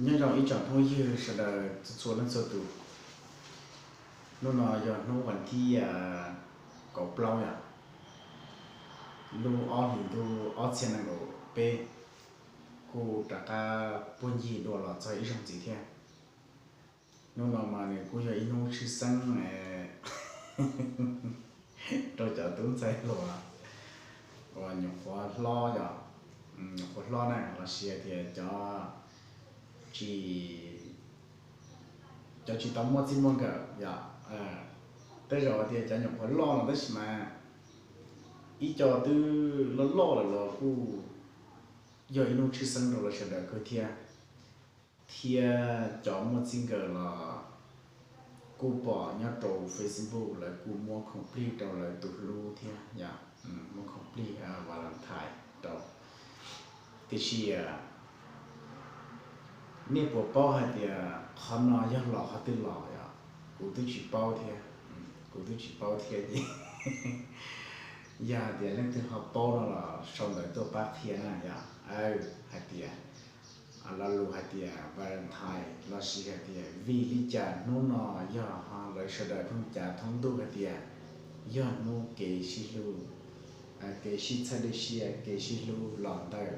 Nyob zoo ib tsoom phooj ywg sawv daws txhua txhua leej txhua tus. Hnub no yog hnub vas thib kaum plaub yom, lub ob hlis ntuj ob txhiab nees nkaum peb, kuj rov qab puag ncig dua los txog ib zaug ntxiv thiab. Hnub no mas nws kuj yog ib hnub tshwj xeeb rau cov tub ntxhais hluas uas nyuam qhuav hlob yom, nyuam qhuav hlob na, los sis hais tias cov tsis, cov tsis tau muaj txij muaj nkawm yom. Tej zaum hais tias cov nyuam qhuav loj no tab sis mas ib co twb loj loj lawm los kuj yog ib hnub tshwj xeeb rau lawv sawv daws kawg thiab. Thiab cov muaj txij nkawm los kuj pom nyob rau Facebook lawv kuj muab khoom plig rau lawv tus hlub thiab yom, muab khoom plig Valentine rau. Tiam sis nej puas paub hais tias qhov no yog los qhov twg los yom? Kuv twb tsis paub thiab, kuv twb tsis paub thiab ces yog hais tias leej twg ho paub no los sau ntawv tuaj pab qhia na yom. Hais tias lo lus hais tias Valentine los sis hais tias vim li cas hnub no yog lawv sawv daws pheej cav thoob ntuj hais tias yog hnub kev sib hlub, kev sib txhawb dej siab, kev sib hlub los ntawm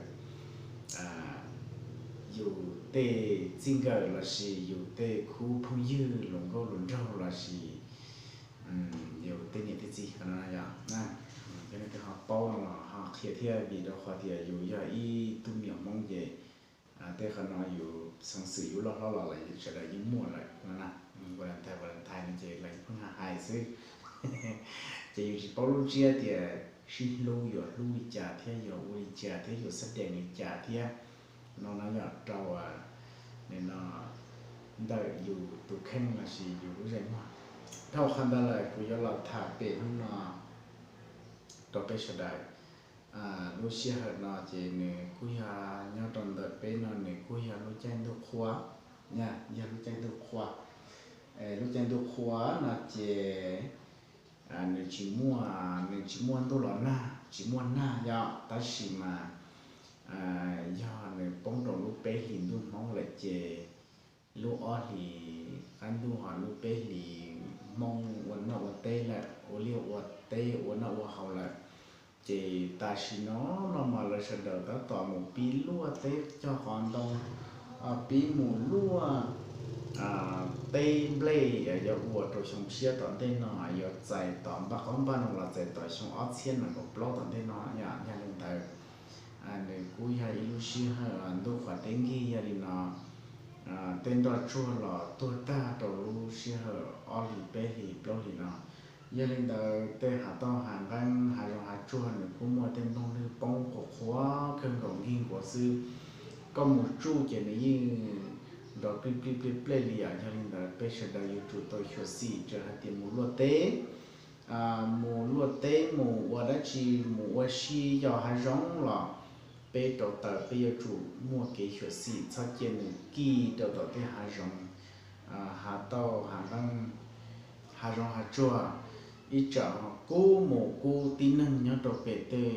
yus tej txij nkawm los sis yus tej khub phooj ywg hluas nkauj hluas nraug los sis yus tej niam tej txiv no yom. Cov neeg twg ho paub no los ho qhia thiab, vim rau qhov tias yus yog ib tug me nyuam Hmoob ces tej qhov no yus xeev xwm yus loj hlob los lawm sawv daws yeej muaj lawm no na. Valentine, Valentine no ces lawv pheej hais hais xwb. Ces yus tsis paub lub ntsiab tias sib hlub yuav hlub li cas thiab yuav ua li cas thiab yuav xab dees li cas thiab no na yom, rau nim no ntawm yus tus kheej los sis yus lub zeem mog. Dhau qhov ntawd lawm kuv yuav los tham pem hnub no rau peb sawv daws. Lub sij hawm no ces nws kuj yog nyob rau ntawm peb no nws kuj yog lub caij ntuj qhua, yog lub caij ntuj qhua. Lub caij ntuj qhua no ces nws tsis muaj, nws tsis muaj ntuj los nag, tsis muaj nag yom, tab sis mas yog nws poob rau lub peb hlis ntuj Hmoob lawm ces lub ob hlis qab ntuj ho lub peb hlis Hmoob ua noj ua teb lawm, ua liaj ua teb ua noj ua haus lawm. Ces tam sim no no mas lawv sawv daws tab tom mus pib luaj teb cog qos ntoo, pib mus luaj teb nplej yuav ua rau xyoo tshiab tom ntej no, yuav txais tom npaj qaub npaj no los txais tom xyoo ob txhiab nees nkaum plaub tom ntej no yom. Yog li ntawd nws kuj yog ib lub sij hawm ntuj qhuav teb nkig, yog li no tej nroj tsuag los tuag tag rau lub sij hawm ob hlis peb hlis plaub hlis no. Yog li ntawd tej hav tauj hav nqeeb hav zoov hav tsuag nws kuj muaj tej nplooj lwg poob qhuav qhuav kawg nkaus nkig nkuav xwb. Koj mus tsuj ces nws yeej nrov plij plij plij plej li yom. Yog li ntawd peb sawv daws yuav tsum tau xyuam xim, txawm hais tias mus luaj teb, mus luaj teb mus ua dab tsi, mus ua si yos hav zoov los peb rau taws peb yuav tsum muaj kev xyuam xim txhob cia nws kig rau tom tej hav zoov, hav tauj hav nqeeb, hav zoov hav tsuag. Ib tsam ho kub mus kub tib neeg nyob rau pem tej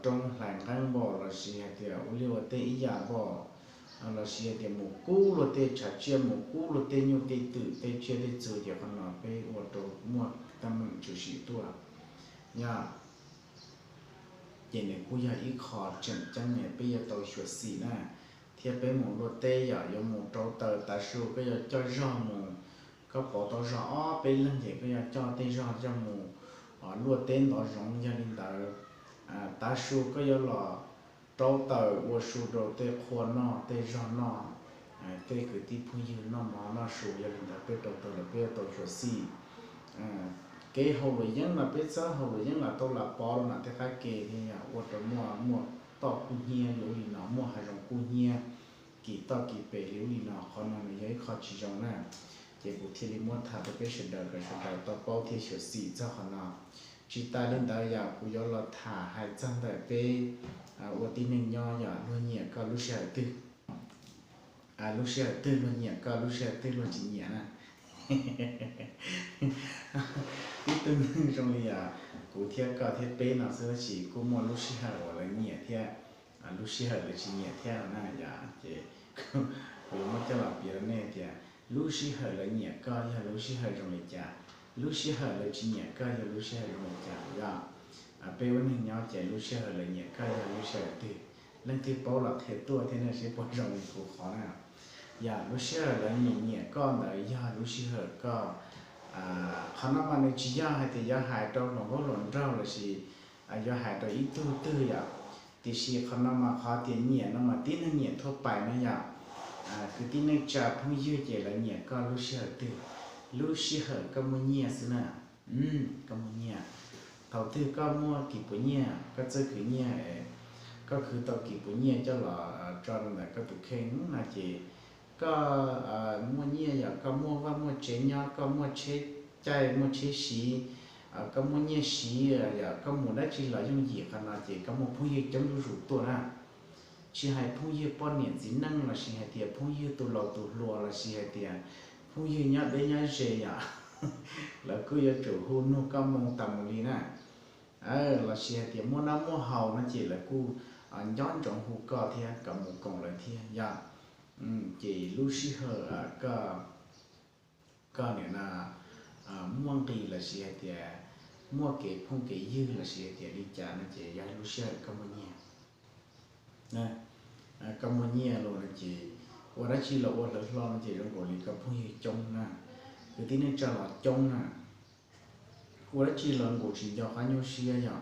roob hlais nqeeb npog los sis hais tias ua liaj ua teb ib yam npog, los sis hais tias mus kub luag tej tshav tsiaj, mus kub luag tej nyuj tej twm tej tsiaj tej txhu, ces qhov no peb ua rau muaj teeb meem tshwm sim tuaj. Yog ces nws kuj yog ib qho tseem ceeb peb yuav tau xyuam xim na. Thiab peb mus luaj teb yom, yuav mus rau taws, tav su koj yuav coj zog mus, koj pauv tau zog ob peb leeg ces koj yuav coj tej zog coj mus luaj teb ntov zoov. Yog li ntawd tav su koj yuav los rau taws ua su rau tej qhua noj tej zog noj, tej kwv tij phooj ywg noj mov noj su. Yog li ntawd peb rau taws los peb yuav tau xyuam xim. Kev haus luam yeeb mas peb txhawb haus luam yeeb los tau lam pov rau nram tej qab ke thiab yom, ua rau muaj muaj toj kub hnyiab li ub li no, muaj hav zoov kub hnyiab kis toj kis pes li ub li no. Qhov no nws yog ib qho tsis zoo na, ces kuv thiaj li muab tham rau peb sawv daws kom sawv daws tau paub thiab xyuam xim txog qhov no. Tsis tas li ntawd yom, kuv yuav los tham hais txog ntawm peb ua tib neeg nyob yom, luag nyiam koj lub sij hawm twg? Lub sij hawm twg luag nyiam koj, lub sij hawm twg luag tsis nyiam na? Ib tug neeg zoo li kuv thiab koj thiab peb no xwb tab sis kuj muaj lub sij hawm uas lawv nyiam thiab lub sij hawm lawv tsis nyiam thiab na yom. Ces coj los piav rau nej tias lub sij hawm lawv nyiam koj yog lub sij hawm zoo li cas, lub sij hawm lawv tsis nyiam koj yog lub sij hawm zoo li cas yom. Peb ua neeg nyob ces lub sij hawm lawv nyiam koj yog lub sij hawm twg? Leej twg paub los qhia tuaj thiab nej seb puas zoo li kuv qhov na. Yog lub sij hawm lawv nyiam nyiam koj ntawd yog lub sij hawm koj, qhov no mas nws tsis yog hais tias yuav hais rau hluas nkauj hluas nraug lossis yuav hais rau ib tug twg yom. Tiam sis qhov no mas qhov tias nyiam no mas tib neeg nyiam thaj pais na yom. Kwv tij neej tsa phooj ywg ces lawv nyiam koj lub sij hawm twg? Lub sij hawm koj muaj nyiaj xwb na. Koj muaj nyiaj. Thaum twg koj muaj kis puas nyiaj, koj txawj khwv nyiaj, koj khwv tau kis puas nyiaj coj los tso rau ntawm koj tus kheej no ces koj muaj nyiaj yom, koj muaj vaj muaj tsev nyob, koj muaj tsheb caij muaj tsheb siv, koj muaj nyiaj siv yom, koj mus dab tsi los yooj yim, qhov no ces koj muaj phooj ywg coob zuj zus tuaj na. Tsis hais phooj ywg poj niam txiv neej lossis hais tias phooj ywg tus laus tus hluas lossis hais tias phooj ywg nyob deb nyob ze yom, lawv kuj yuav tsum hu nug koj moo tas mus li na. Lossis hais tias muaj noj muaj haus no ces lawv kuj nco ntsoov hu koj thiab kom mus koom lawv thiab yom. Ces lub sij hawm koj, koj nim no muaj nqis lossis hais tias muaj kev phooj kev ywg lossis hais tias li cas no ces yog lub sij hawm koj muaj nyiaj. Koj muaj nyiaj los no ces ua dab tsi los ua hlawv hlo no ces zoo nkaus li koj phooj ywg coob na, kwv tij neej tsa los coob na, ua dab tsi los nkaus tsis nco qab nyuaj siab yom.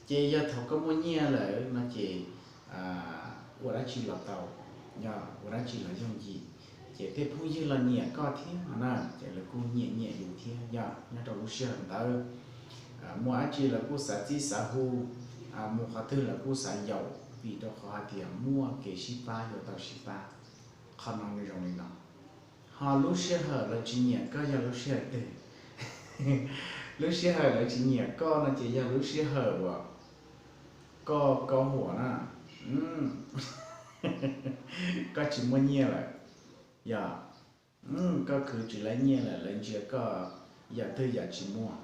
Ces yog thaum koj muaj nyiaj lawm no ces ua dab tsi los tau, yog ua dab tsi los yooj yim, ces tej phooj ywg los nyiam koj thiab no na, ces lawv kuj nyiam nyiam yus thiab yog nyob rau lub sij hawm ntawd. Muaj dab tsi lawv kuj xav txib xav hu, mus qhov twg lawv kuj xav yaum, vim rau qhov hais tias muaj kev sib pab yuav tau sib pab. Qhov no nws zoo li no. Ho lub sij hawm lawv tsis nyiam koj yog lub sij hawm twg? Lub sij hawm lawv tsis nyiam koj no ces yog lub sij hawm uas koj kaub huam na, koj tsis muaj nyiaj lawm, yog koj khwv tsis laib nyiaj lawm, lawv ntsia koj yam twg yam tsis muaj,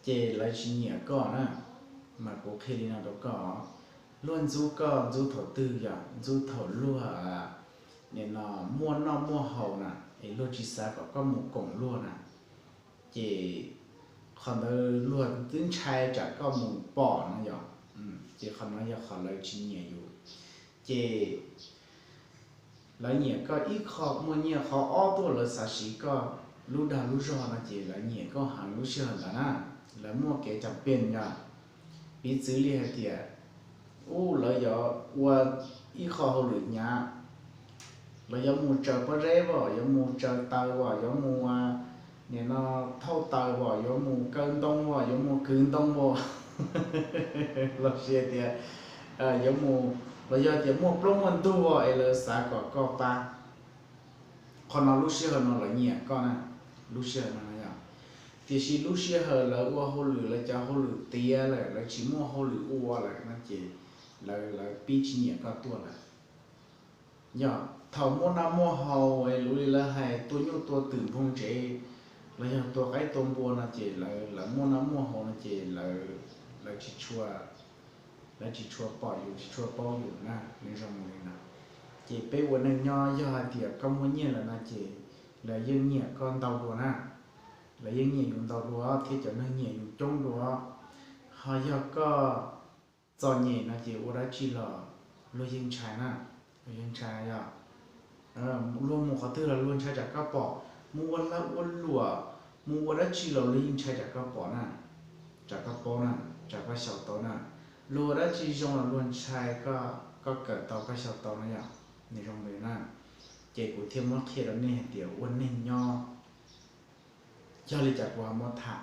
ces lawv tsis nyiam koj na. Mas kuv qhia li no rau koj, luag ntxub koj ntxub thaum twg yom? Ntxub thaum luag nim no muaj noj muaj haus na, es luag tsis xav kom koj mus koom luag na, ces qhov ntawd luag twb ntshai tsam koj mus pom no yom. Ces qhov no yog qhov lawv tsis nyiam yus. Ces lawv nyiam koj ib qho muaj nyiaj, qhov ob tuaj lawv xav siv koj lub dag lub zog no ces lawv nyiam koj heev lub sij hawm ntawd na. Lawv muaj kev cam pees yom. Piv txwv li hais tias, u, lawv yuav ua ib qho hauj lwm hnyav, lawv yuav mus tsaws pob zeb as, yuav mus tsaws taws as, yuav mus nim no thauj taws as, yuav mus kaw ntoo as, yuav mus kwv ntoo as, los sis tias yuav mus, los yog tias muaj plaub muaj ntug as es lawv xav kom koj pab. Qhov no lub sij hawm no lawv nyiam koj na, lub sij hawm no yog. Tiam sis lub sij hawm lawv ua hauj lwm, lawv cov hauj lwm tiav lawm, lawv tsis muaj hauj lwm ua lawm no ces lawv, lawv pib tsis nyiam koj tuaj lawm. Yog thaum muaj noj muaj haus es luv li lawv hais tua nyuj tua twm npoo ntsev, los yog tua qaib tua npua no ces lawv, lawv muaj noj muaj haus no ces lawv, lawv tsis tshua, lawv tsis tshua pom yus, tsis tshua paub yus na, nws zoo mus li no. Ces peb ua neej nyob yog hais tias koj muaj nyiaj lawm no ces lawv yeej nyiam koj ntau dua na, lawv yeej nyiam yus ntau dua thiab cov neeg nyiam yus coob dua. Ho yog koj txom nyem no ces ua dab tsi los luag yeej ntshai na, luag yeej ntshai yog. Luag mus qhov twg los luag ntshai tsam koj pom, mus ua lag ua luam, mus ua dab tsi los luag yeej ntshai tsam koj pom na, tsam koj paub na, tsam koj xyaum tau na. Luag ua dab tsi zoo los luag ntshai koj, koj kawm tau koj xyaum tau na yom, nws zoo li na. Ces kuv thiaj muab qhia rau nej hais tias ua neeg nyob yog li cas kuv ho muab tham.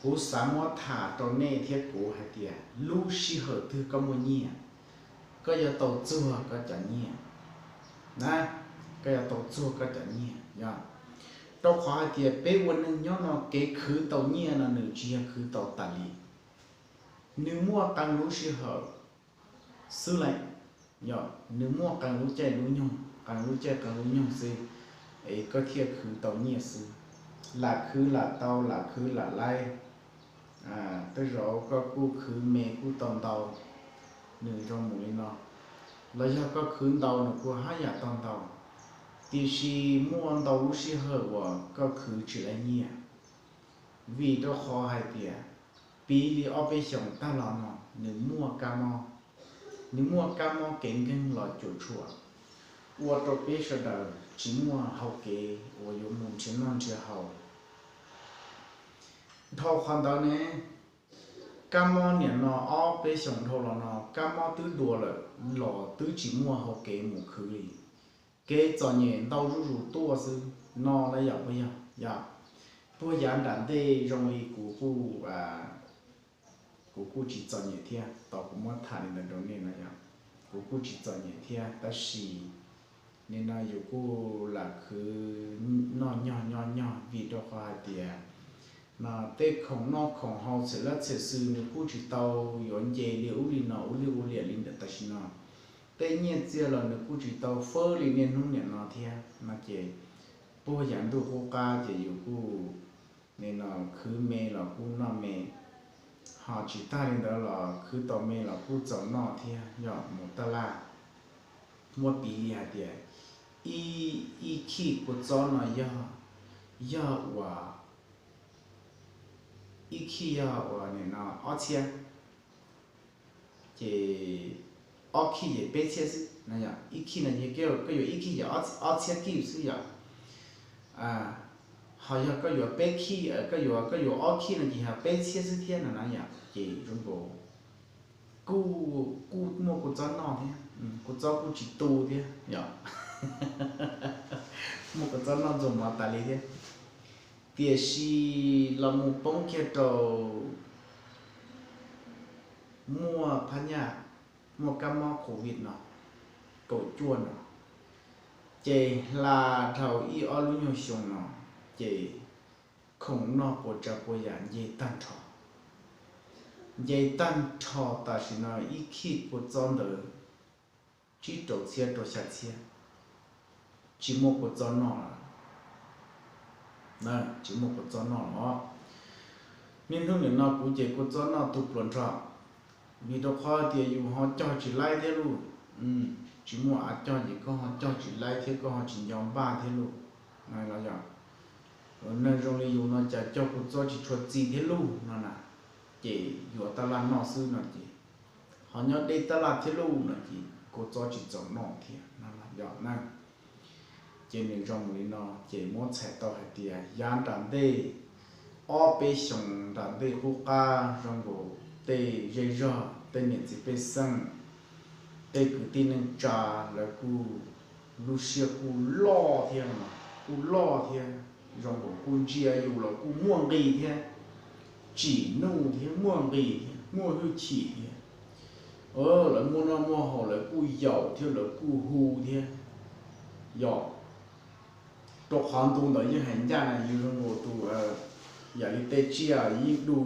Kuv xav muab tham rau nej thiab kuv hais tias lub sij hawm twg koj muaj nyiaj, koj yuav tau txuag koj cov nyiaj na, koj yuav tau txuag koj cov nyiaj yog. Rau qhov hais tias peb ua neeg nyob no kev khwv tau nyiaj no nws tsis yog khwv tau tas li, nws muaj qee lub sij hawm xwb lawm, yog nws muaj qee lub caij lub nyoog, qee lub caij qee lub nyoog xwb, es koj thiaj khwv tau nyiaj xwb. Lam khwv lam tau, lam khwv lam laib, tej zaum koj kuj khwv me kuj tau ntau, nws zoo mus li no. los yog koj khwv ntau nws kuj haj yam tau ntau, tiam sis muaj ntau lub sij hawm uas koj khwv tsis laib nyiaj, vim rau qhov hais tias piv li ob peb xyoos tag los no nws muaj kab mob, nws muaj kab mob kev nkeeg los cuam tshuam, ua rau peb sawv daws tsis muaj hau kev uas yuav mus nrhiav noj nrhiav haus. Dhau qhov ntawd ne, kab mob niam no ob peb xyoos dhau los no kab mob twb dua lawm los twb tsis muaj hau kev mus khwv li. Kev txom nyem ntau zuj zus tuaj xwb no na yom, puas yog? Yog, puag yav nram ntej zoo li kuv kuj, kuv kuj tsis txom nyem thiab, tos kuv muab tham li ntawd rau nej no yom. Kuv kuj tsis txom nyem thiab tab sis nim no yus kuj lam khwv noj nyog nyob nyog vim rau qhov hais tias no tej khoom noj khoom haus txhia lab txhia xwm nws kuj tsis tau yuav nce li ub li no ub li ua liam li ntawm tam sim no. Tej nyiaj txiag los nws kuj tsis tau fab li niaj hnub niam no thiab no ces puag yav ntuj qub qab ces yus kuj nim no khwv me los kuj noj me, ho tsis tag li ntawd los khwv tau me los kuj txaus noj thiab. Yog mus taj laj, muab piv li hais tias ib khij kua txob no yog, yog uas ib khij yog uas nim no ob txhiab, ces ob khij ces peb txhiab xwb no yom. Ib khij no ces koj yuav ib khij ces ob txhiab kij xwb yom. Ho yog koj yuav peb khij, koj yuav, koj yuav ob khij no ces yog peb txhiab xwb thiab no na yom. Ces zoo nkaus kuj, kuj muaj kua txob noj thiab, kua txob kuj tsis tu thiab yom. Muaj kua txob noj ntxuag mov tas li thiab. Tiam sis los mus poob kiag rau muaj phab nyaj, muaj kab mob covid no, kaum cuaj no, ces hla dhau ib ob lub nyuag xyoo no, ces khoom noj puas tsav puas yam nce tag nrho. Nce tag nrho tam sim no ib khij kua txob ntawd tsib rau txhiab rau xya txhiab, tsis muaj kua txob noj lawm. Tsis muaj kua txob noj lawm. Niaj hnub nim no kuv ces kua txob noj tu pluas nrho, vim rau qhov tias yus ho cog tsis laib thiab lauj. Tsis muaj av cog ces koj ho cog tsis laib thiab koj ho tsis nco npaj thiab lauj. Los yog neeg zoo li yus no cas cog kua txob tsis tshua txi thiab lauj no na, ces yuav tab laj noj xwb no ces, ho nyob deb tab laj thiab lauj no ces kua txob tsis txaus noj thiab no yom na. Ces nws zoo mus li no ces muab txhais tau hais tias yav nram ntej ob peb xyoos nram ntej qub qab zoo nkaus tej zej zog tej niam txiv pej xeem, tej kwv tij neej tsa, lawv kuj lub siab kuj loj thiab, kuj loj thiab, zoo nkaus kuj ntsia yus los kuj muaj nqis thiab, tsim nuj thiab muaj nqis thiab muaj hwj chim thiab. Lawv muaj noj muaj haus lawv kuj yaum thiab lawv kuj hu thiab. Yog rau qhov ntu ntawd yeej hais ncaj na, yus zoo nkaus tus, yam li tej tsiaj yeej du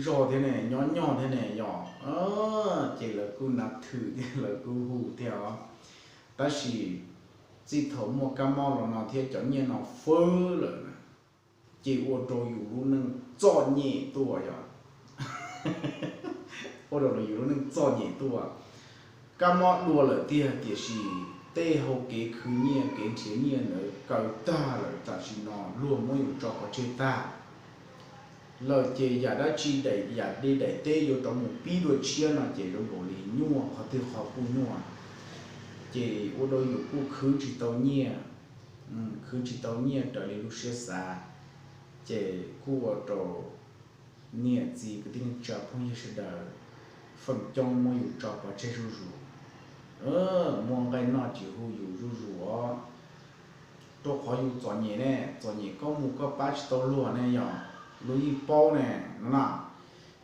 zog thiab ne, nyob nyog thiab ne yog. Ces lawv kuj nav thwm thiab lawv kuj hu thiab os. Tab sis txij thaum muaj kab mob los no thiab cov nyiaj no fab lawm na, ces ua rau yus lub neej txom nyem tuaj yog, ua rau yus lub neej txom nyem tuaj. Kab mob dua lawm tiag tiam sis tej hau kev khwv nyiaj kev nrhiav nyiaj ntawd kaw tag lawm, tam sim no luag muab yus tso pov tseg tag lawm ces yam dab tsi daim, yam dej daim teb yuav rov mus pib dua tshiab no ces zoo nkaus li nyuaj, qhov twg qhov kuj nyuaj. Ces ua rau yus kuj khwv tsis tau nyiaj, khwv tsis tau nyiaj raws li lub siab xav, ces kuj ua rau niam txiv kwv tij neej tsa phooj ywg sawv daws feem coob muab yus tso pov tseg zuj zus, muaj nqaij noj tsis hu yus zuj zus os. Rau qhov yus txom nyem ne, txom nyem koj mus koj pab tsis tau luag ne yog, luag yeej paub ne no na.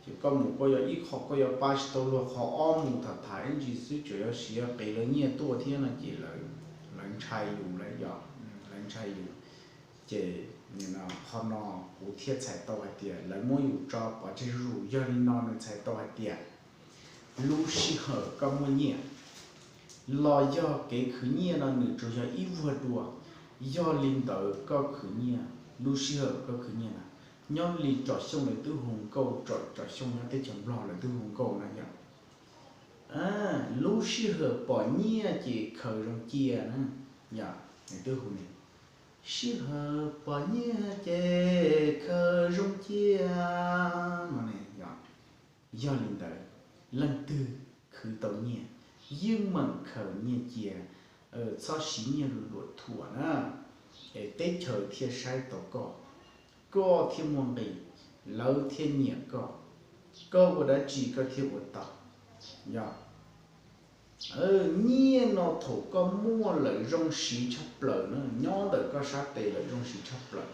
Ces koj mus koj yog ib qho koj yuav pab tsis tau luag, qhov ob mus tham tham ib ntsis xwb tseem yuav siv qias lawv nyiaj tuaj thiab no ces lawv ntshai yus lawm yog, lawv ntshai yus. Ces qhov no kuv thiaj txhais tau hais tias lawv muab yus tso pov tseg zuj zus, yog li no nws txhais tau hais tias lub sij hawm koj muaj nyiaj los yog kev khwv nyiaj no nws tsuas yog ib vuag dua. Yog li ntawd koj khwv nyiaj, lub sij hawm koj khwv nyiaj na, nyob li Tsom Xyooj lawv twb hu nkauj, Tsom, Tsom Xyooj nyob teb chaws Nplog lawv twb hu nkauj na yom. Lub sij hawm pom nyiaj ces khaws zoo cia na. Yog, twb hu ne, sij hawm pom nyiaj ces khaws zoo cia no ne. Yog, yog li ntawd, leej twg khwv tau nyiaj, yeej meem khaws nyiaj cia, txhob siv nyiaj luam thuam na, es teb chaws thiaj saib tau koj, koj thiaj muaj nqis, lawv thiaj nyiam koj, koj ua dab tsi koj thiaj ua tau. Yog, nyiaj no thaum koj muaj lawm zoo siv tshaj plaws na, nyob ntawm koj sab tes lawm zoo siv tshaj plaws.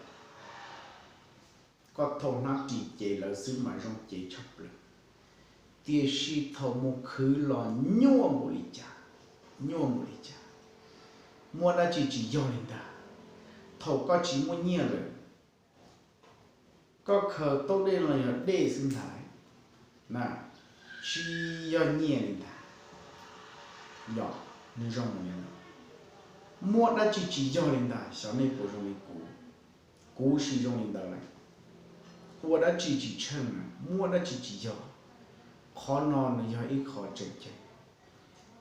Koj thau hnab ris ces lawv xwb mas zoo cev tshaj plaws. Tiam sis thaum mus khwv los nyuaj npaum li cas, nyuaj npaum li cas, muaj dab tsi tsis yog li ntag. Thaum koj tsis muaj nyiaj lawm, koj khaws taub dej los yog dej xwb ntag, tsis yog nyiaj li ntag. Yog, nws zoo li ntawd, muaj dab tsi tsis yog li ntag. Xyov nej puas zoo li kuv, kuv sim zoo li ntawd lawm. Ua dab tsi tsis tsheej, muaj dab tsi tsis yog. Qhov no nws yog ib qho tseem ceeb.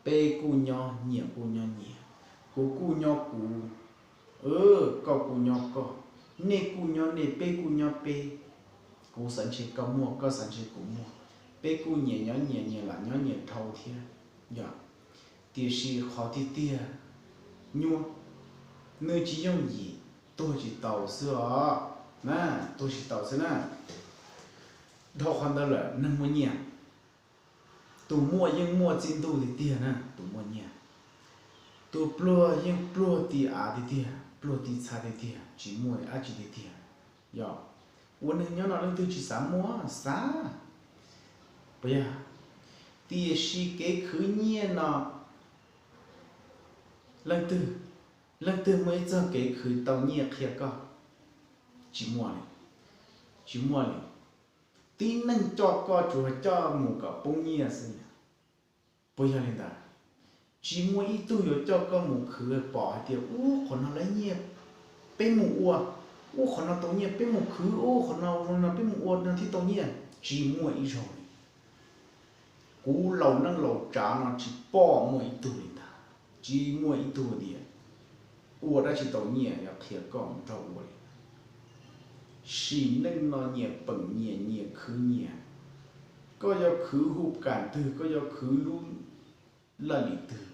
Peb kuj nyob nyias kuj nyob nyias, kuv kuj nyob kuv, koj kuj nyob koj, nej kuj nyob nej, peb kuj nyob peb. Kuv xav ntshe koj muaj, koj xav ntshe kuv muaj, peb kuj nyias nyob nyias, nyias lam nyob nyias dhau thiab. Yog, tiam sis qhov tiag tiag, nyuaj, nws tsis yooj yim, tuag tsis taus xwb os. Na, tuag tsis taus xwb na. Dhau qhov ntawd lawm neeg muaj nyiaj, tus muaj yeej muaj txij ntuj tiag tiag na, tus muaj nyiaj. Tus pluag yeej pluag ti av tiag tiag, pluag ti txha tiag tiag, tsis muaj dab tsi tiag tiag. Yog, ua neeg nyob no leej twg tsis xav muaj? Xav, puas yog? Tiam sis kev khwv nyiaj no, leej twg, leej twg muaj ib txoj kev khwv tau nyiaj qhia koj? Tsis muaj li, tsis muaj li. Tib neeg coj koj tsuas coj mus kom poob nyiaj xwb. Puas yog li ntawd? Tsis muaj ib tug yuav coj koj mus khwv pom hais tias ub qhov no lawv nyiaj, peb mus ua, ub qhov no tau nyiaj peb mus khwv, ub qhov no zoo no peb mus ua no thiaj tau nyiaj. Tsis muaj ib zaug li. Kuv laus neej laus tsav no tsis pom muaj ib tug li ntag. Tsis muaj ib tug tias ua dab tsi tau nyiaj yog qhia koj mus rau ua li. Sim neej no nyias peem nyias, nyias khwv nyias. Koj yuav khwv hu kam twg, koj yuav khwv lub laj lim twg,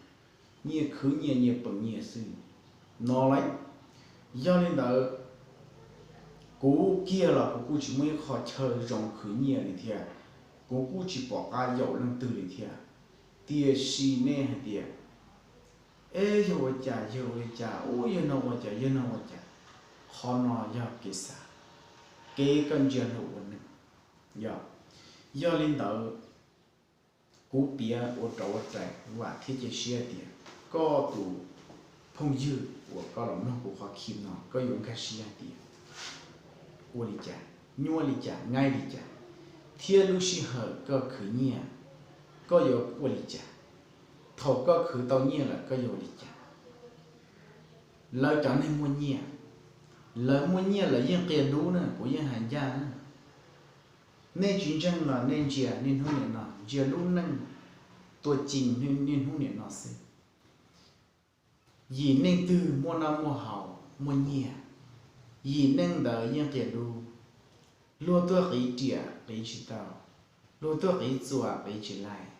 nyias khwv nyias, nyias peem nyias xwb no lauj. Yog li ntawd, kuv kiag los kuv kuj tsis muaj ib qho chaw zoo khwv nyiaj li thiab, kuv kuj tsis pom qab yaum leej twg li thiab. Tiam sis nej hais tias, es yog ua cas, yog ua li cas, ub yog no ua cas, yog no ua cas, qhov no yog kev xav, kev koj ntsia luag ua neeg. Yog, yog li ntawd, kuv piav ua rau ua rais vam thiab cia siab tias koj tus phooj ywg uas koj los mloog kuv qhov khib no koj yuav nkag siab hais tias ua li cas, nyuaj li cas, nyaib li cas, thiab lub sij hawm koj khwv nyiaj koj yuav ua li cas, thaum koj khwv tau nyiaj lawm koj yuav ua li cas. Lawv cov neeg muaj nyiaj, lawv muaj nyiaj lawv yeej qia dub na, kuv yeej hais ncaj na. Nej tsis ntseeg los nej ntsia niaj hnub nim no, ntsia lub neej tuaj ci niaj hnub nim no xwb. Yim neeg twg muaj noj muaj haus muaj nyiaj, yim neeg ntawd yeej qia dub. Luag tuaj qiv riam qiv tsis tau, luag tuaj qiv txuas qiv tsis laib,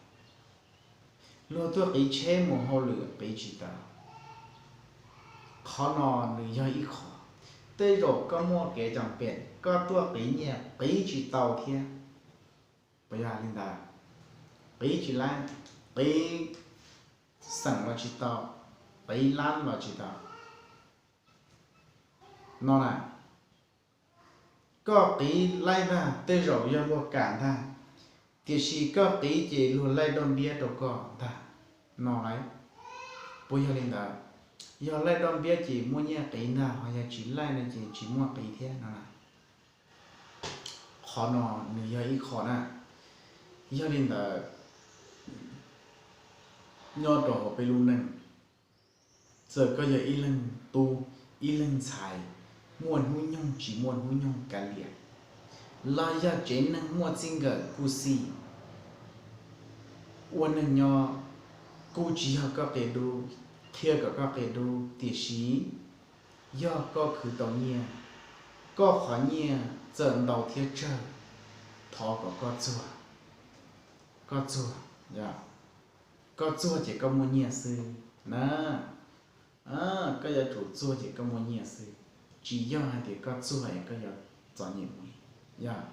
luag tuaj qiv tsheb mus hauj lwm qiv tsis tau. Qhov no nws yog ib qho. Tej zaum koj muaj kev cam pem koj tuaj qiv nyiaj qiv tsis tau thiab. Puas yog li ntawd? Qiv tsis laib, qiv xeem los tsis tau, qiv lab los tsis tau no na. Koj qiv laib ntag tej zaum yog luag kam ntag, tiam sis koj qiv ces luag laij doj npiab rau koj ntag no lauj. Puas yog li ntawd? Yog laij doj npiab ces muaj nyiaj qiv ntag, ho yog tsis laij no ces tsis muaj qiv thiab no na. Qhov no nws yog ib qho na. Yog li ntawd, nyob rau hauv peb lub neej, txawm koj yog ib leeg tub, ib leeg ntxhais, muaj hnub nyoog tsis muaj hnub nyoog kav liam, los yog tsev neeg muaj txij nkawm kuj xij, Ua neeg nyob kuj tsis yog koj qia dub, qhia kom koj qia dub, tiam sis yog koj khwv tau nyiaj, koj qhov nyiaj txawm ntau thiab tsawg, thov kom koj txuag, koj txuag, koj txuag ces koj muaj nyiaj xwb na. Koj yuav tsum txuag ces koj muaj nyiaj xwb, tsis yog hais tias koj txuag es koj yuav txom nyem mus li, yog.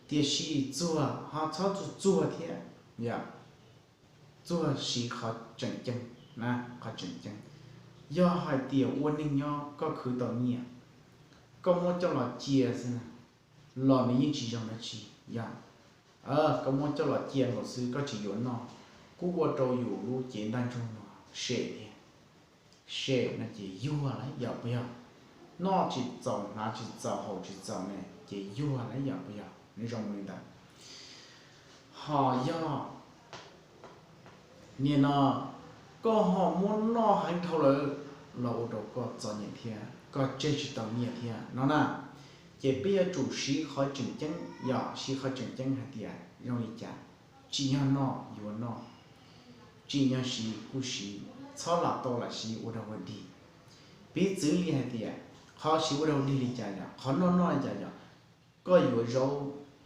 Tiam sis txuag ho txhob txuag txuag thiab, yog. Txuag siv qhov tseem ceeb na, qhov tseem ceeb. Yog hais tias ua neej nyob koj khwv tau nyiaj, koj muab coj los cia xwb na, los nws yeej tsis zoo dab tsi, yog. Koj muab coj los cia nkaus xwb koj tsis yuav noj, kuj ua rau yus lub cev ntaj ntsug no sem thiab, sem no ces yuag lawm yom puas yog? Noj tsis txaus hnav tsis txaus haus tsis txaus ne ces yuag lawm yom puas yog? Nws zoo li ntawd. Ho yog nim no koj ho muab noj heev dhau lawm los ua rau koj txom nyem thiab koj tseg tsis tau nyiaj thiab no na. Ces peb yuav tsum siv qhov tseem ceeb, yog siv qhov tseem ceeb hais tias zoo li cas, tsim nyog noj yuav noj, tsim nyog siv kuj siv, txhob lam tau lam siv ua dog ua dig. Piv txwv li hais tias qhov siv ua dog ua dig li cas yom, qhov noj noj li cas yom, koj yuav zaub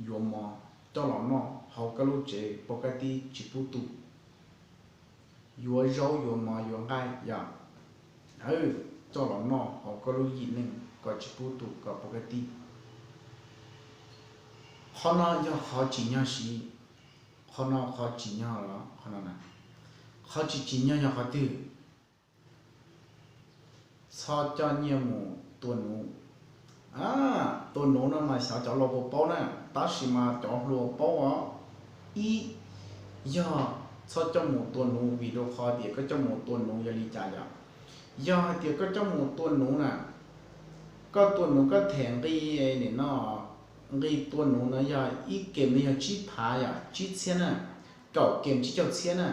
yuav mov coj los noj hauv koj lub tsev pov kab tib tsis pub tu. Yuav zaub yuav mov yuav nqaij yom, coj los noj hauv koj lub yim neej kom tsis pub tu kom pov kab tib. Qhov no yog qhov tsim nyog siv, qhov no qhov tsim nyog los qhov no na. Qhov tsis tsim nyog yog qhov twg? Txhob coj nyiaj mus tua nuv. Tua nuv no mas xyov cov laus puas paub na, tab sis mas cov hluas paub os. Ib, yog txhob coj mus tua nuv vim rau qhov tias koj coj mus tua nuv yog li cas yom? Yog hais tias koj coj mus tua nuv na, koj tua nuv koj them nqi, nim no nqi tua nuv no yog ib kem no yog tsib phav yom, tsib txhiab na, kaum kem tsib caug txhiab na.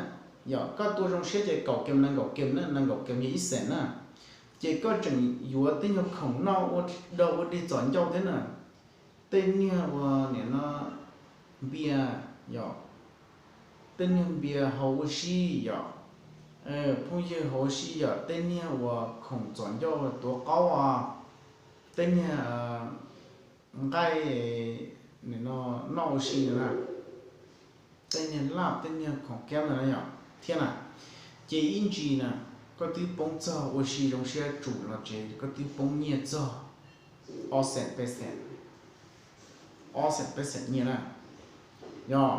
Yog koj tua zoo siab ces kaum kem nees nkaum kem na, nees nkaum kem yog ib xees na. Ces koj tseem yuav tej nyuag khoom noj ua dog ua dig txom ncauj thiab na. Tej niag uas nim no npias yom, tej niag npias haus ua si yom, phooj ywg haus ua si yom, tej niag uas khoom txom ncauj tuav qaub os, tej niag nqaij noj ua si na, tej niag laj tej niag khoom kiab ntawd na yom thiab na. Ces ib ntsis na, koj twb poob txog ua si zoo siab tsum los tsev, koj twb poob nyiaj txog ob xees peb xees, ob xees peb xees nyiaj na. Yog,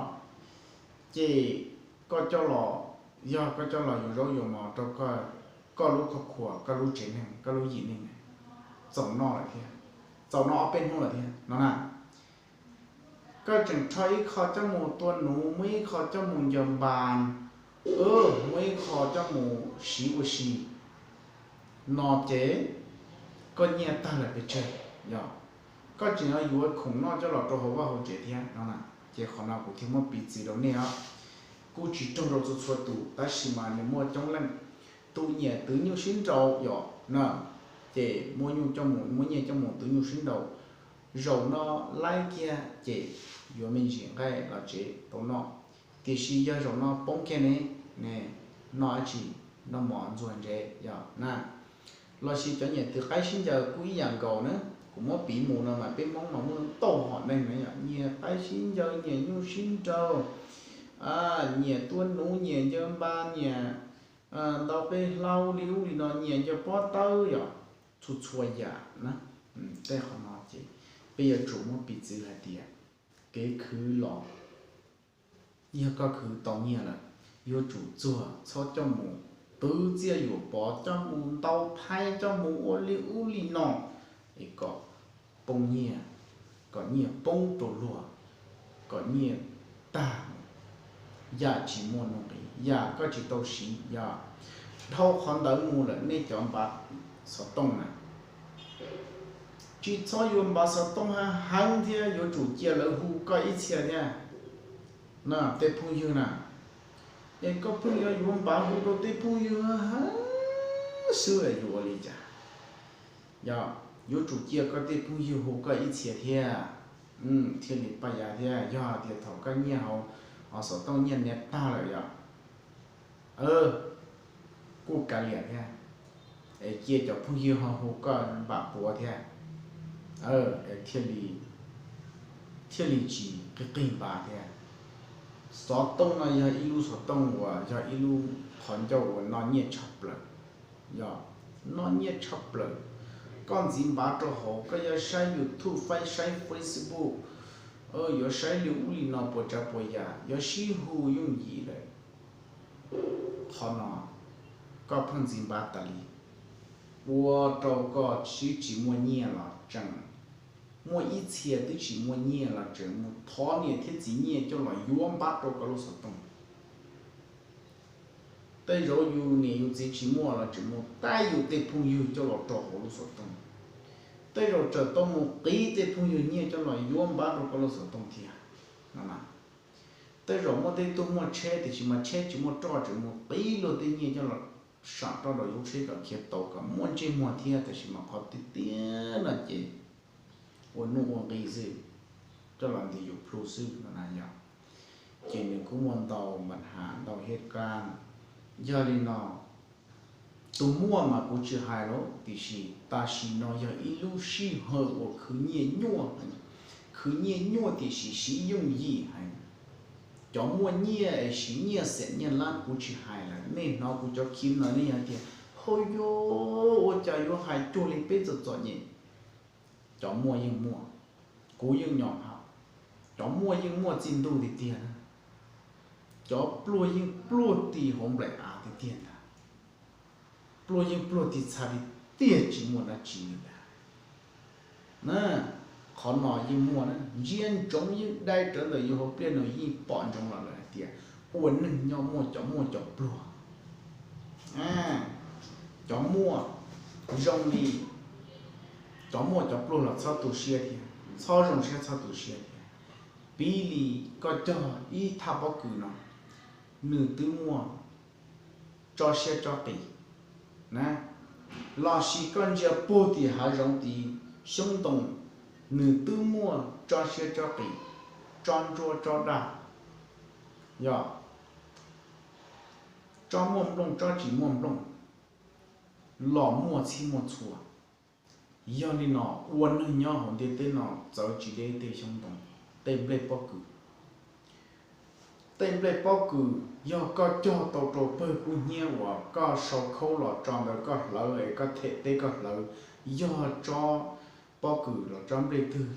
ces koj coj los, yog koj coj los yuav zaub yuav mov rau koj lub khuam, koj lub tsev neeg, koj lub yim neeg, txaus noj lawm thiab, txaus noj ob peb hnub lawm thiab no na. Koj tseem rho ib qho coj mus tua nuv, muab ib qho coj mus ncaws npas, muab ib qho coj mus siv ua si no ces koj nyiaj tag lawm pes tsawg. Yog, koj tseem yuav yuav khoom noj coj los rau hauv vaj hauv tsev thiab no na. Ces qhov no kuv thiaj muab piv txwv rau nej os. Kuj tsis raug rau txhua txhua tus tab sis mas nws muaj coob leej. Tus nyiam twv nyuj sib nraus yom na, ces muab nyuj coj mus, muab nyiaj coj mus twv nyuj sib nraus. Zaum no laib kiag ces yuav me ntsis nqaij los tsev tau noj. Tiam sis yog zaum no poob kiag ne, ne, noj dab tsi? Noj mov ntxuag ntsev yom na. Los sis cov nyiam twv qaib sib ncaws kuj ib yam nkaus na. Kuv muab piv mus no mas peb Hmoob mas muaj ntau hom neeg na yom, nyiam qaib sib ncaws, nyiam nyuj sib nraus, nyiam tua nuv, nyiam ncaws npas, nyiam ntaus qe hlau li ub li no, nyiam ncaws pob tawb yom, txhua txhua yam na. Tej qhov no ces peb yuav tsum muab piv txwv hais tias kev khwv los yog koj khwv tau nyiaj lawm, yuav tsum txuag, txhob coj mus twv txiaj yuam pov, coj mus ntaus phaib, coj mus ua li ub li no es kom poob nyiaj, kom nyiaj poob rau luag, kom nyiaj tag, yam tsis muaj nuj nqis, yam koj tsis tau siv yom. Dhau qhov ntawd mus lawm nej cov npav xov tooj na, tsis txhob yuav npav xov tooj heev heev thiab yuav tsum cia lawv hu koj ib txhia thiab na tej phooj ywg na. Es koj pheej yuav yuav npav hu rau tej phooj ywg heev xwb es yuav ua li cas? Yog, yuav tsum cia koj tej phooj ywg hu koj ib txhia thiab, thiaj li paj yaj thiab. Yog tias thaum koj nyiaj hauv Ho xov tooj nyiaj niaj tag lawm yom. Kuj kav liam thiab, es cia cov phooj ywg ho hu koj npam puav thiab, thiaj li tsis qig qig npav thiab. Xov tooj no yog ib lub xov tooj uas yog ib lub qhov ncauj uas noj nyiaj tshaj plaws, yog noj nyiaj tshaj plaws. Koj ntxiv npav rau hauv, koj yuav saib YouTube, saib Facebook, yuav saib li ub li no puas tsav puas yam, yuav sib hu yooj yim lawm. Qhov no koj pheej ntxiv npav tas li, ua rau koj sib tsis muaj nyiaj los tseem, muaj ib txhia twb tsis muaj nyiaj los tseem mus thov niam thiab txiv nyiaj coj los yuav npab rau koj lub xov tooj. Tej zaum yus niam yus txiv tsis muaj los tseem mus tab yus tej phooj ywg coj los rau hauv lub xov tooj. Tej zaum tseem tau mus qiv tej phooj ywg nyiaj coj los yuav npab rau koj lub xov tooj thiab no. Tej zaum muaj tej tug muaj tsheb tiam sis mas tsheb tsis muaj roj, tseem mus qiv luag tej nyiaj coj los sam roj rau lub tsheb kom khiav tau kom muaj ntsej muag thiab, tiam sis mas qhov tiag tiag no ces ua nuj ua nqi xwb, coj los nti yus plhu xwb no na yog. Ces nws kuj muaj ntau npa has ntau hej kab. Yog li no, tus muaj mas kuv tsis hais lawm, tiam sis tam sim no yog ib lub sij hawm uas khwv nyiaj nyuaj, khwv nyiaj nyuaj tiam sis siv yooj yim heev. Cov muaj nyiaj es siv nyiaj xees nyiaj lab kuv tsis hais lawm, nej hnov kuv cov clip no nej yog tias, hauj yog, ua cas yuav hais cuag li peb txom txom nyem. Cov muaj yeej muaj, kuv yeej nyom hais, cov muaj yeej muaj txij ntuj tiag tiag na. Cov pluag yeej pluag ti hauv nplaim av tiag tiag ntag. Pluag yeej pluag ti txha tiag tiag, tsis muaj dab tsi li ntag. Qhov no yeej muaj na, ntsia ntsoov yeej dai rawv ntawm yus hauv pliaj no yeej pom ntsoov los lawm hais tias ua neeg nyob muaj cov muaj cov pluag. Cov muaj zoo li cov muaj cov pluag los txhob tu siab thiab, txhob zoo siab txhob tu siab thiab. Piv li koj cog ib thaj pob kws no, nws twb muaj tsob siab tsob qis na, los sis koj ntsia puag tim hav zoov tid xyoob ntoo, nws twb muaj tsob siab tsob qis, tsob ntsuab tsob daj, yog tsob muaj nplooj tsob tsis muaj nplooj, los muaj txhij muaj txhua. Yog li no, ua neeg nyob hauv ntiaj teb no txawv tsis deb tej xyoob ntoo, tej nplej pob kws. Tej nplej pob kws yog koj cog tau rau pawg kub hnyiab uas koj sau khaub los tso ntawd koj hlawv es koj them teb koj hlawv, yog tsob pob kws los tsob nplej twg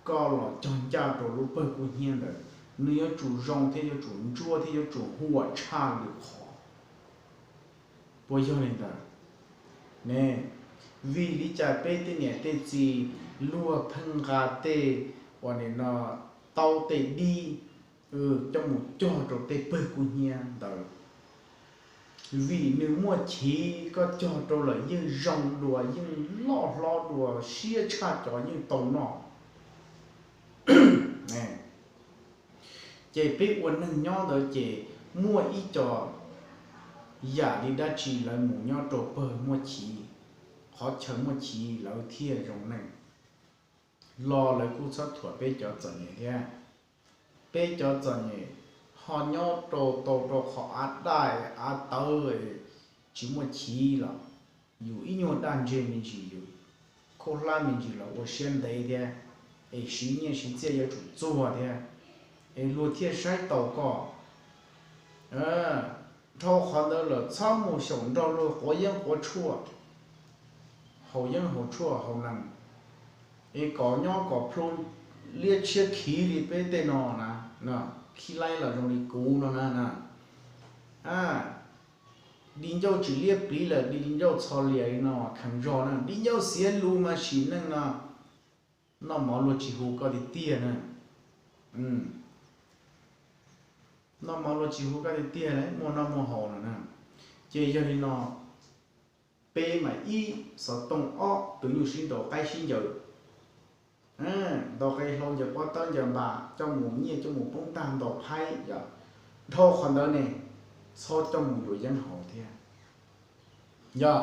koj los cog ncaj rau lub pawg kub hnyiab ntawd, nws yuav tsum zoo thiab yuav tsum ntsuab thiab yuav tsum huam tshaj lwm qhov. Puas yog li ntawd ne? Vim li cas peb tej niam tej txiv luag pheej nqa tej uas nim no taub tej dib coj mus cog rau tej pawg kub hnyiab ntawd? Vim nws muaj chiv, koj cog rau lawm yeej zoo dua, yeej loj hlob dua, siab tshaj cov yeej tau noj. Ces peb ua neeg nyob ntawd ces muaj ib co yam li dab tsi lawv mus nyob rau pawg muaj chiv, qhov chaw muaj chiv lawv thiaj zoo neej. Los lawv kuj txhob thuam peb cov txom nyem thiab. Peb cov txom nyem ho nyob rau tau rau qhov av daj av tawv, tsis muaj chiv los yus ib nyuag daj ntseg me ntsis yus khaub hlab me ntsis los ua siab ntev thiab, es siv nyiaj siv txiaj yuav tsum txuag thiab, es luag thiaj saib taus koj. Dhau qhov ntawd lawm txhob mus xyaum nrog luag quav yeeb quav tshuaj, haus yeeb haus tshuaj haus nees, es kom nyob kom plhu liab tshiab khiv li peb tej no na, khib laib los zoo li kuv no na. Di ncauj tsis liab pliv lawm, di ncauj txho lias li no kheev zog na, di ncauj xiav lus mas sim neej no noj mov luag tsis hu koj tiag tiag na. Noj mov luag tsis hu koj tiag tiag lawm, muaj noj muaj haus no na. Ces yog li no, peb mas ib xov tooj, ob tus nyuj sib nraus qaib sib ncaws, ntaus qe hlau ncaws pob tawb ncaws npas coj mus nyiaj coj mus poob tag ntaus phaib yom. Dhau qhov ntawd ne, txhob coj mus yuav yeeb haus thiab. Yog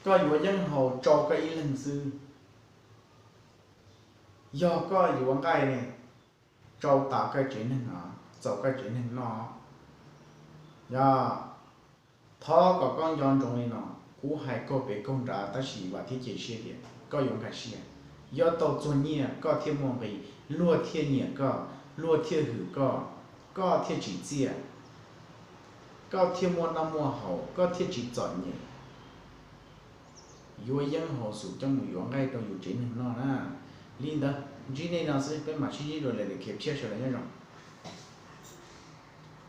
koj yuav yeeb haus tsau koj ib leeg xwb, yog koj yuav nqaij ne, tsau tas koj tsev neeg os. txaus koj tsev neeg noj. Yog, thov kom koj nco ntsoov li no, kuv hais koj pem koj nrad tab sis vam thiab cia siab tias koj yuav nkag siab. Yuav tau txuag nyiaj koj thiaj muaj nqis, luag thiaj nyiam koj, luag thiaj hwm koj, koj thiaj tsim txiaj, koj thiaj muaj noj muaj haus, koj thiaj tsis txom nyem. Yuav yeeb haus xum coj mus yuav nqaij rau yus tsev neeg noj na. Li ntawd ntsib nej no xwb, peb mam sib ntsib dua lwm daim khiav tshiab, sawv daws nyob zoo.